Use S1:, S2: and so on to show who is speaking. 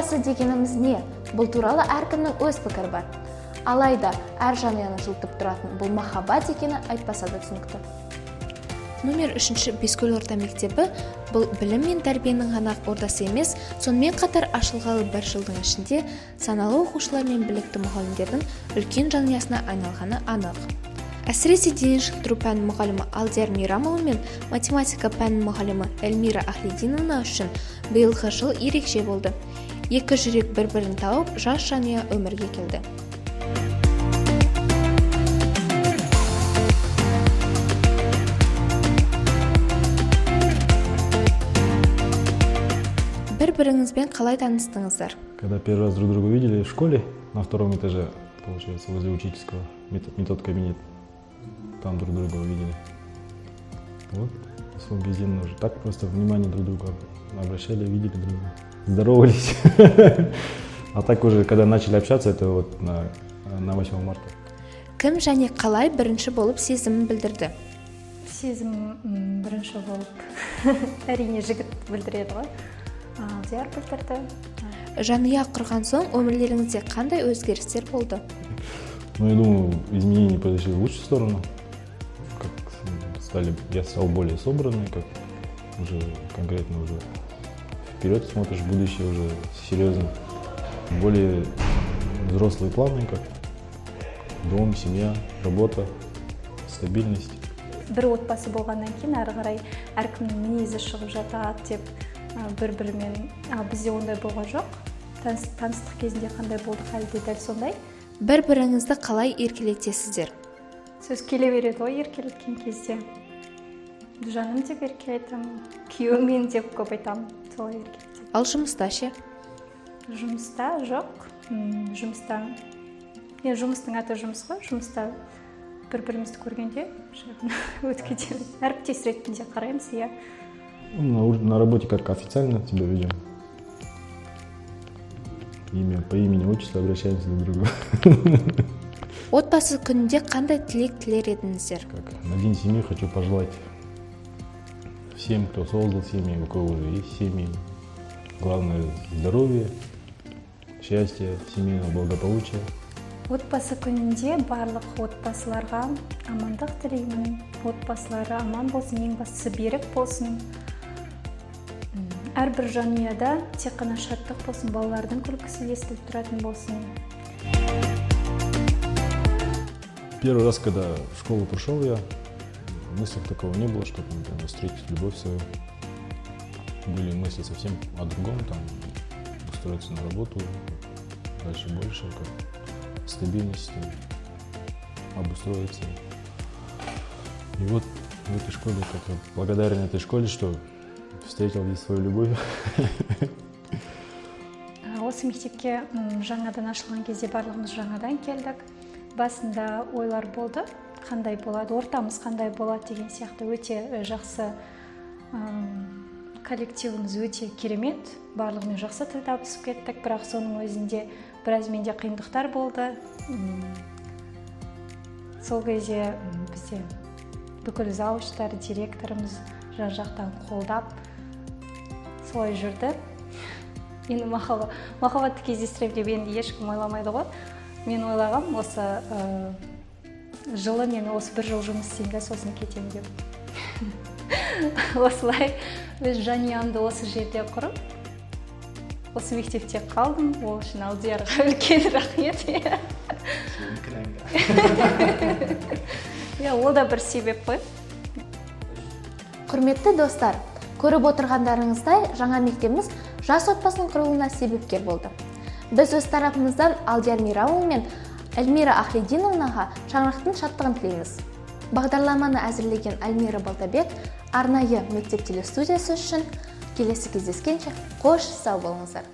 S1: Отбасы дегеніміз не? Бұл туралы әркімнің өз пікірі бар. Алайда әр жанұяны жылытып тұратын бұл махаббат екені айтпаса да түсінікті. Номер 3-ші Бескөл орта мектебі бұл білім мен тәрбиенің ғана ордасы емес, сонымен қатар ашылғалы бір жылдың ішінде саналы оқушылар мен білікті мұғалімдердің үлкен жанұясына айналғаны анық. Әсіресе дене шынықтыру пәнінің мұғалімі Алдияр Мейрамұлы мен математика пәнінің мұғалімі Эльмира Ахлидиновна үшін биылғы жыл ерекше болды. Екі жүрек бір-бірін тауып, жас жанұя өмірге келді. Бір-біріңізбен қалай таныстыңыздар?
S2: Когда первый раз друг друга увидели в школе, на втором этаже, получается, возле учительского метод кабинета, там друг друга увидели. Вот, с магазина уже так просто внимание друг друга обращали, видели друг друга, здоровались. А так уже, когда начали общаться, это вот на 8 марта.
S1: Кім және қалай бірінші болып сезімін білдірді?
S3: Сезім бірінші болып әрине жігіт білдіреді ғой. Алдияр білдірді.
S1: Жанұя құрған соң өмірлеріңізде қандай өзгерістер болды?
S2: Ну, я думаю, изменения произошли в лучшую сторону. Как стали, я стал более собранный, как уже конкретно уже вперед смотришь, в будущее уже серьезно. Более взрослые планы, как дом, семья, работа, стабильность.
S3: Бір отбасы болғаннан кейін әрі қарай әркімнің мінезі шығып жатады деп бір-бірімен, ал бізде ондай болған жоқ. Таныстық кезінде қандай болдық, әлі де дәл сондай.
S1: Бір-біріңізді қалай еркелетесіздер?
S3: Сөз келе береді ғой еркелеткен кезде. Жаным деп еркелетемін, күйеуім деп көп айтамын, солай еркелетемін.
S1: Ал жұмыста ше?
S3: Жұмыста жоқ. Жұмыста енді жұмыстың аты жұмыс қой. Жұмыста бір-бірімізді көргенде жай ғана өтіп кетеміз. Әріптес ретінде қараймыз, иә.
S2: На работе как официально тебя ведем. Имя, по имени, отчеству обращаемся друг к другу.
S1: Отбасы күнінде қандай тілек тілер едіңіздер?
S2: Как на День семьи хочу пожелать всем, кто создал семьи, у кого уже есть семьи. Главное — здоровье, счастье, семейного благополучия.
S3: Отбасы күнінде барлық отбасыларға амандық тілеймін. Отбасылары аман болсын, ең бастысы берік болсын. Әрбір жанұяда тек қана шаттық болсын, балалардың күлкісі естіліп тұратын болсын.
S2: Первый раз, когда в школу пришел я, в мыслях такого не было, чтобы, например, встретить любовь свою. Были мысли совсем о другом, устроиться на работу, дальше больше, как стабильность, обустроиться. И вот в этой школе, как я благодарен этой школе, что встретил здесь свою любовь.
S3: Осы мектепке жаңадан ашылған кезде барлығымыз жаңадан келдік. Басында ойлар болды, қандай болады, ортамыз қандай болады деген сияқты. Өте жақсы, коллективіміз өте керемет, барлығымен жақсы тіл табысып кеттік, бірақ соның өзінде біраз менде қиындықтар болды. Сол кезде бізде бүкіл завучтар, директорымыз жан-жақтан қолдап солай жүрді. Енді махаббатты кездестіремін деп енді ешкім ойламайды ғой. Мен ойлағам, осы жылы мен осы бір жыл жұмыс істеймін да, сосын кетемін деп. Осылай өз жанұямды осы жерде құрып, осы мектепте қалдым. Ол үшін Алдиярға үлкен рахмет. Иә, ол да бір себеп қой.
S1: Құрметті достар, көріп отырғандарыңыздай, жаңа мектебіміз жас отбасының құрылуына себепкер болды. Біз өз тарапымыздан Алдияр Мейрамұлы мен Эльмира Ахлидиновнаға шаңырақтың шаттығын тілейміз. Бағдарламаны әзірлеген Альмира Балтабек арнайы мектеп телестудиясы үшін. Келесі кездескенше қош сау болыңыздар.